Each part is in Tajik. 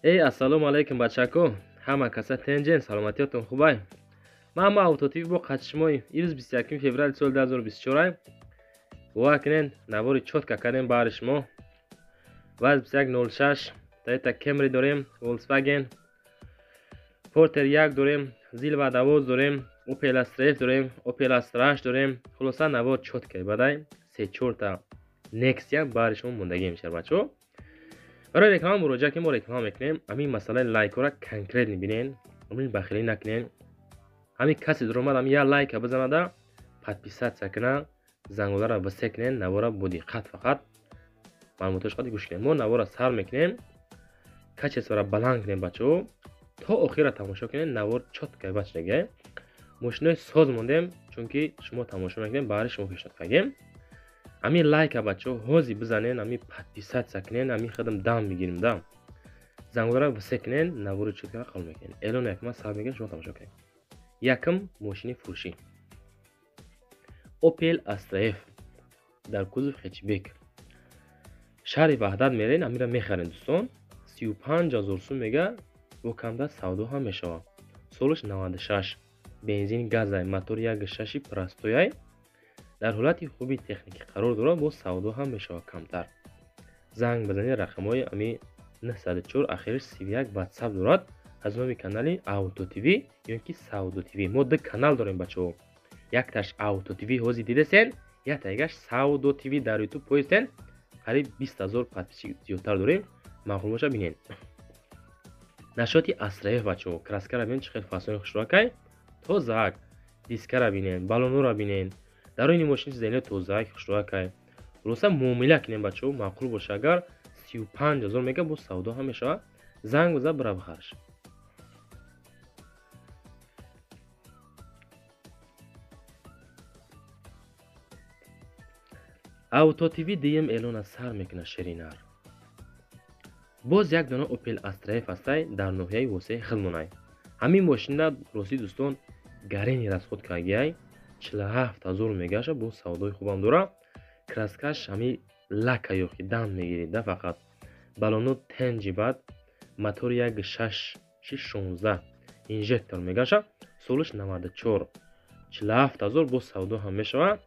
Эй, ассалому алайкум, бачако. Ҳама каса тенҷен, саломатиётон хубай. Ман ма Авто ТВ бо қатишмои ирӯз 21 феврали соли 2024. Бовар кунен, навори чётко кардем баҳри шумо. Ваз 2106 Toyota Camry дорем, Volkswagen Porter 1 дорем, Zilva 12 дорем, Opel Astra F дорем, Opel Astra H дорем. Хулоса навор чётко бадай 3-4 та Nexia баҳри шумо мондагӣ мешавад, бачаҳо. Барои реклама муроҷиат ки мо реклама мекунем, ҳамин масъалаи лайкҳоро конкретно бинен, ҳамин бахилӣ накунен. Ҳамин касе дуромад, ҳамин як лайка бизанада, подписаться куна, зангуларо васе кунен, навора бо диққат фақат маълумотош қади гӯш кунем. Мо навора сар мекунем, качествора баланд кунем, бачаҳо, то охира тамошо кунем, навор чётко бачаге. Мошинои соз мондем, чунки шумо тамошо мекунем, баҳри шумо пешниҳод кардем. Ҳамин лайка бачаҳо ҳозир бизанен, ҳамин подписаться кунен, ҳамин худам дам мегирем да. Зангуларо васе кунен, навори чётко қабул мекунем. Эълон якма сар мекунем, шумо тамошо кунед. Якм мошини фурӯшӣ. Opel Astra F дар кузов хэтчбек. Шаҳри Ваҳдат мерен, ҳаминро мехарем дӯстон. 35 000 сум мега, бо камтар савдо ҳам мешавад. Солаш 96, бензин газай, мотор 1.6 простояй. Дар ҳолати хуби техникӣ қарор дорад, бо савдо ҳам мешавад камтар. Занг бизанед рақамҳои ами 904 ахириш 31 WhatsApp дорад аз номи канали Авто ТВ ё ки Савдо ТВ. Мо ду канал дорем, бачаҳо. Якташ Авто ТВ ҳозир дидесен, яктагаш Савдо ТВ дар YouTube поистен. Қариб 20 000 подписчик зиёдтар дорем. Маъқул боша бинен. Нашоти Astra F бачаҳо, краскара бинен чӣ хел фасони хушрӯакай. Тозаак, дискара бинен, баллонҳоро бинен. Дар ини мошин зеле тозаак хушрӯакай. Хулоса муомила кунем бачаҳо, маъқул боша агар 35 000 мега бо савдо ҳам мешавад. Занг биза бира бихарш. Авто ТВ дуюм эълона сар мекунад ширинар. Боз як дона Opel Astra F ҳастай дар ноҳияи Восеи Хилмонай. Ҳамин мошина ростӣ дӯстон гарени расход кардагиай 47 000 мегаша, бо савдои хубам дора. Краскаш ҳамин лака ё ки дам мегирид да фақат. Баллоно тенҷи бад, мотор 1.6 16 инжектор мегаша, солаш 94, 47 000 бо савдо ҳам мешавад.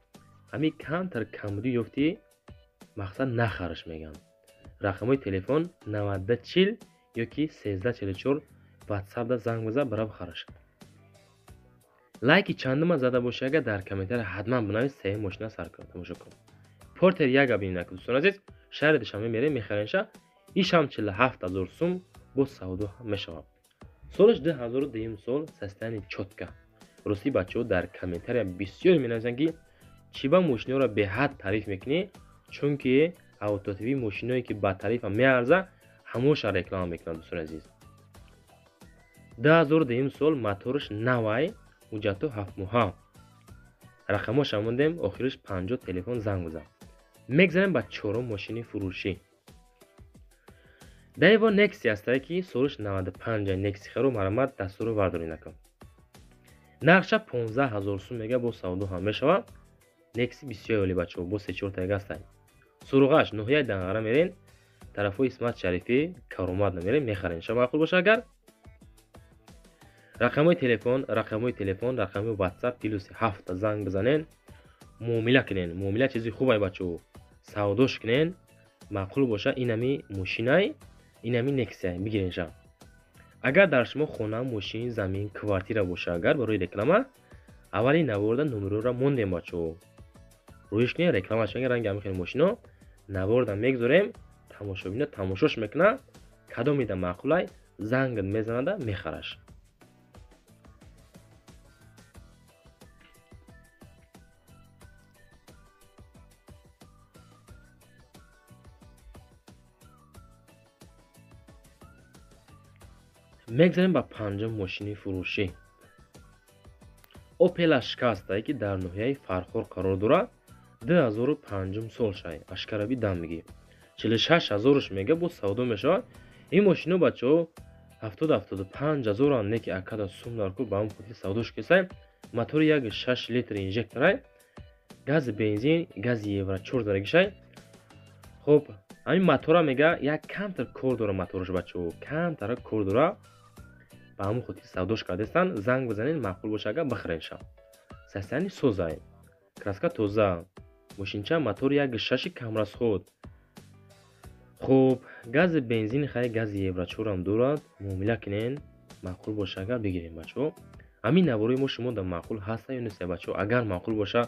Ҳамин камтар камбудӣ ёфтӣ, мақсад нахараш меган. Рақамҳои телефон 9040 ё ки 1344 WhatsApp-да занг биза бира бихараш. Лайки чандума зада бошӣ агар дар комментария ҳатман бинавис, сеюм мошина сар кун, тамошо кун. Портер 1 бинед дӯстон азиз, шаҳри Душанбе мерем мехаренша, ишам 47 000 сум бо савдо ҳам мешавад. Солаш 2002 сол, состояние чётко. Ростӣ бачаҳо дар комментария бисёр менависанд ки чӣ ба мошинаҳоро беҳад таъриф мекунӣ, чунки Авто ТВ мошиное ки ба тарифа меарза, ҳамоша реклама мекунад дӯстони азиз. 2002 сол, мотораш навай, ҳуҷҷатҳо ҳафтмоҳа. Рақамҳоша мондем, охириш 50 телефон занг бизан. Мегзарем ба чорум мошини фурӯшӣ. Daewoo Nexia ҳастае ки солаш 95. Nexia харо марҳамат дастурро вардорӣ накун. Нархша 15 000 сум мега, бо савдо ҳам мешавад. Nexia бисёр олӣ бачаҳо, бо 3-4 тага ҳастанд. Суруғаш ноҳияи Данғара мерен, тарафҳои Исмат Шарифӣ, Каромат намерем, мехарем. Шумо маъқул боша агар рақамҳои телефон, рақамҳои телефон, рақамҳои WhatsApp плюс 7 занг бизанен, муомила кунен. Муомила чизи хубай бачаҳо. Савдош кунен, маъқул боша инами мошинай, инами Nexia бигиренша. Агар дар шумо хона, мошин, замин, квартира боша агар барои реклама, аввали наворда номерҳоро мондем бачаҳо. Рӯиш кунед, рекламаш мекунед, ранги ҳамин хел мошино наворда мегузорем, тамошобино тамошош мекунад, кадомида маъқулай, зангат мезанада мехараш. Мегзарем ба панҷум мошини фурӯшӣ. Opel Ashka ҳастае ки дар ноҳияи Фархор қарор дорад. 2005 сол шай, ашкараби дам мегӣ. 46 000 мега, бо савдо мешавад. Ин мошино бачаҳо 70-75 ҳазоранд, не ки акада сум дар кор, ба ҳамон хотир савдош кесай. Мотори 1.6 литр инжекторай, гази бензин, гази евро 4 дарагишай. Хоб, Ҳамин мотора мега як камтар кор дора мотораш бачаҳо, камтара кор дора. Ба ҳамон хотир савдош кардестан. Занг бизанед, маъқул боша агар бихаренша. Состояние созай. Краска тоза. Мошинча мотори 1.6 камрасход. Хуб, гази бензин хай гази евро 4 дорад. Муомила кунен, маъқул боша агар бигирем бачаҳо. Ҳамин наворои мо шумо дар маъқул ҳаста ё нест бачаҳо? Агар маъқул боша,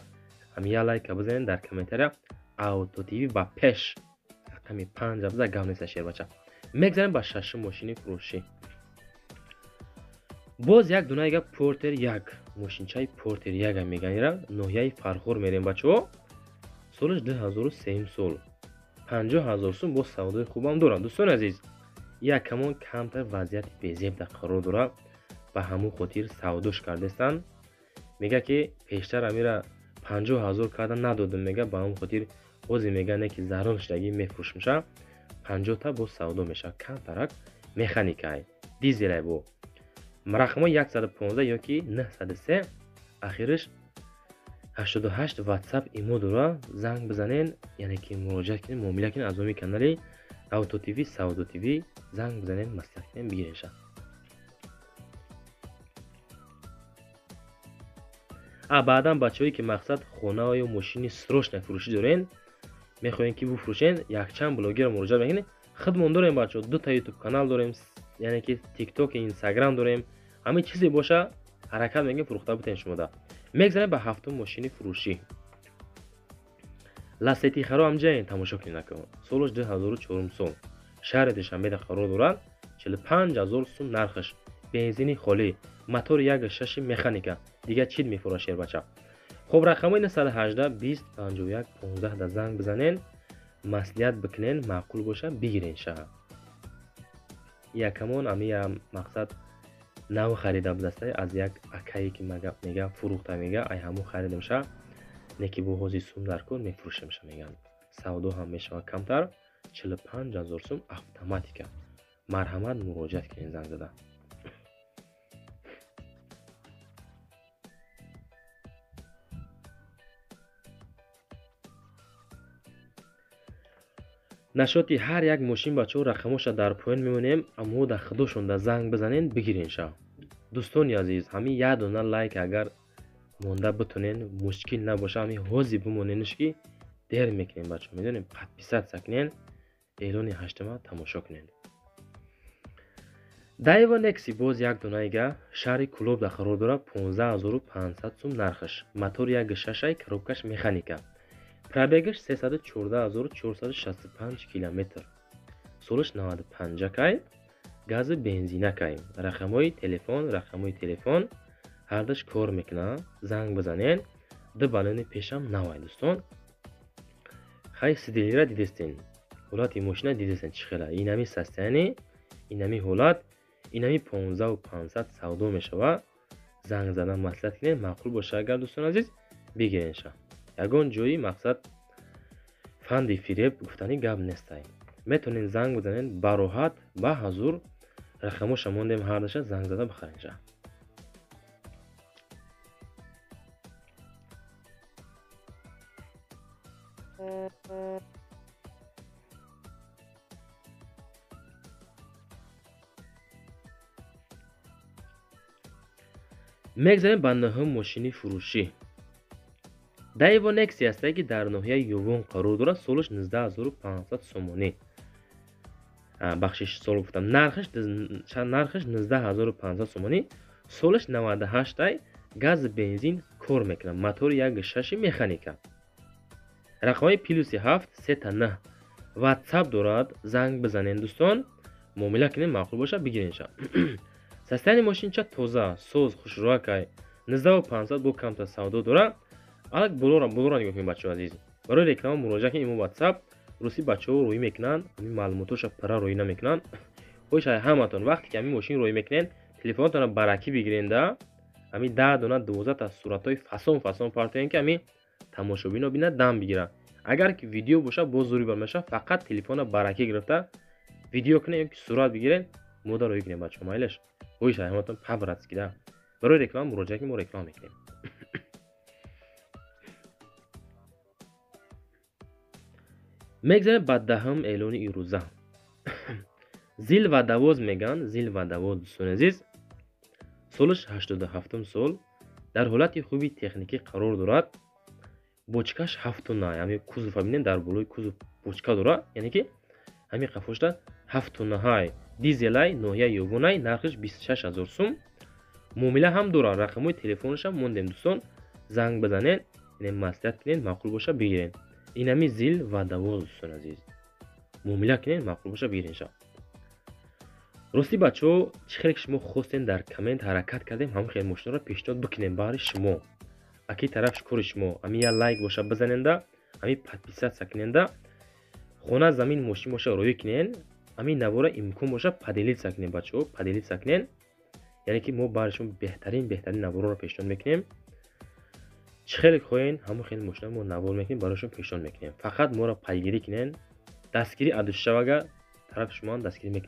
ҳамин як лайка бизанед, дар комментария Авто ТВ ба пеш рақами 5 биза гап нест шербача. Мегзарем ба шашум мошини фурӯшӣ. Боз як дунаига Портер 1, мошинчаи Портер 1 меган ира ноҳияи Фархор мерем бачаҳо. Солаш 2003 сол. 50,000 сум боз савдои хубам дорад. Дӯстони азиз, якамон камтар вазъияти безеб дар қарор дорад. Ба ҳамон хотир савдош кардестанд. Мега ки пештар амира 50,000 карда надодам, мега ба ҳамон хотир ҳозир мега не ки зарон шудагӣ мефурӯшмша. 50 та боз савдо мешавад. Камтарак механикай, дизелай бо. Рақамҳои 115 ёки 903 ахираш 88 WhatsApp имо дора. Занг бизанен, яъне ки муроҷиат кунед, муомила кунед аз номи канали Авто ТВ, Савдо ТВ. Занг бизанен, маслиҳат кунед, бигиренша. Баъдан бачаҳое ки мақсад хона ё мошини срочно фурӯшӣ дорен, мехоҳем ки бифурӯшен, якчанд блогерро муроҷиат мекунед. Худмон дорем бачаҳо, дута YouTube канал дорем, яъне ки TikTok, Instagram дорем. Ҳамин чизе боша ҳаракат мекунем фурӯхта битен шумода. Мегзарем ба ҳафтум мошини фурӯшӣ. Ласети харо ҳамҷаен тамошо кунед накун. Солаш 2004 сол. Шаҳри Душанбеда қарор дорад. 45,000 сум нархаш. Бензини холӣ, мотори 1.6 механика. Дигар чӣ мефурӯшад шербача? Хуб, рақамҳои 918 20 51 15 да занг бизанен, маслиҳат бикунен, маъқул боша бигирен ша. Якамон ами мақсад нав харида будастай аз як акае ки мега фурӯхта мега, ай ҳамон харидам ша. Не ки бо ҳозир сум дар кор мефурӯшем ша меган. Савдо ҳам мешавад камтар, 45,000 сум автоматика. Марҳамат муроҷиат кунед занг зада. Нашоти ҳар як мошин бачаҳо рақамоша дар поён мемонем, аммо дар худошонда занг бизанен, бигирен ша. Дӯстони азиз, ҳамин як дона лайк агар монда битонен, мушкил набоша, ҳамин ҳозир бимоненш ки дер мекунем бачаҳо, медонем, подписаться кунен, эълони ҳаштума тамошо кунен. Дайва Некси боз як дунаига шаҳри Кулоб дар қарор дорад, 15,500 сум нархаш. Мотор 1.6, коробкаш механика. Пробегаш 314,465 километр. Солаш 95 кай, гази бензинакай. Рақамҳои телефон ҳардаш кор мекунад. Занг бизанен. Ду балони пешам навай дӯстон. Хай сиделира дидестен. Ҳолати мошина дидестен чӣ хела. Инами состояние, инами ҳолат, инами 15,500 савдо мешавад. Занг задан маслиҳат кунед, маъқул боша агар дӯстон азиз, бигиренша. Ягон ҷои мақсад фанди фиреб гуфтани гап нестай. Метавонед занг бизанед бароҳат, ба ҳазур рақамоша мондем ҳардаша занг зада бихаренша. Мегзарем ба нӯҳум мошини фурӯшӣ. Дайво Некси ҳастае ки дар ноҳияи Ювон қарор дорад, солаш 19,500 сомонӣ. Бахшиш, сол гуфтам. Нархаш 19,500 сомонӣ, солаш 98 ай, газ бензин кор мекунад, мотори 1.6 механика. Рақамҳои плюси 7 3 9 WhatsApp дорад, занг бизанен дӯстон, муомила кунед, маъқул боша бигиренша. Состояние мошинча тоза, соз, хушрӯакай. 19,500 бо камтар савдо дорад. Алак болора нигоҳ кунед бачаҳо азиз. Барои реклама муроҷиат кунед имо WhatsApp. Русӣ бачаҳо рӯй мекунанд, ҳамин маълумотҳоша пурра рӯй намекунанд. Хоҳиш ҳаматон вақте ки ҳамин мошин рӯй мекунед, телефонатонро баракӣ бигиренда, ҳамин 10 дона 12 та суратҳои фасон фасон партоен ки ҳамин тамошобино бинад, дам бигирад. Агар ки видео боша, боз зури бар мешавад, фақат телефонро баракӣ гирифта видео кунед ё ки сурат бигиред, мода рӯй кунед бачаҳо, майлаш. Хоҳиш ҳаматон по-братски да. Барои реклама муроҷиат кунед, мо реклама мекунем. Мегзарем ба 10-ум эълони ирӯза. ЗИЛ водовоз мегӯянд, ЗИЛ водовоз, дӯстони азиз. Солаш 87-ум сол, дар ҳолати хуби техникӣ қарор дорад. Бочкаш 7 тонна, ҳами кузова бинед, дар болои кузов бочка дорад, яъне ки ҳамин қафошта 7 тоннаҳай. Дизелай, ноҳияи Ёвонай, нархаш 26 000 сум. Муомила ҳам дорад, рақамҳои телефонашам мондем, дӯстон, занг бизанед, яъне маслиҳат кунед, маъқул боша, бигиред. Инами ЗИЛ водовоз, дӯстони азиз, муомила кунед, маъқул боша, бигиред. Ростӣ, бачаҳо, чӣ хеле ки шумо хостем дар коммент, ҳаракат кардем ҳамон хел мошинаро пешниҳод бикунем баҳри шумо. Аки тараф кори шумо ҳамин як лайк боша бизаненда, ҳамин подписаться куненда, хона, замин, мошин боша, роӣ кунен, ҳамин навора имкон боша, поделиться кунем, бачаҳо, поделиться кунен. Яъне ки мо баҳри шумо беҳтарин, беҳтарин наворро пешниҳод мекунем. Чӣ хеле хоҳен, ҳамон хел мошина мо навор мекунем, барои шумо пешниҳод мекунем. Фақат моро пайгирӣ кунен, дастгирӣ адушавага тарафи шумоам дастгирӣ мекунем.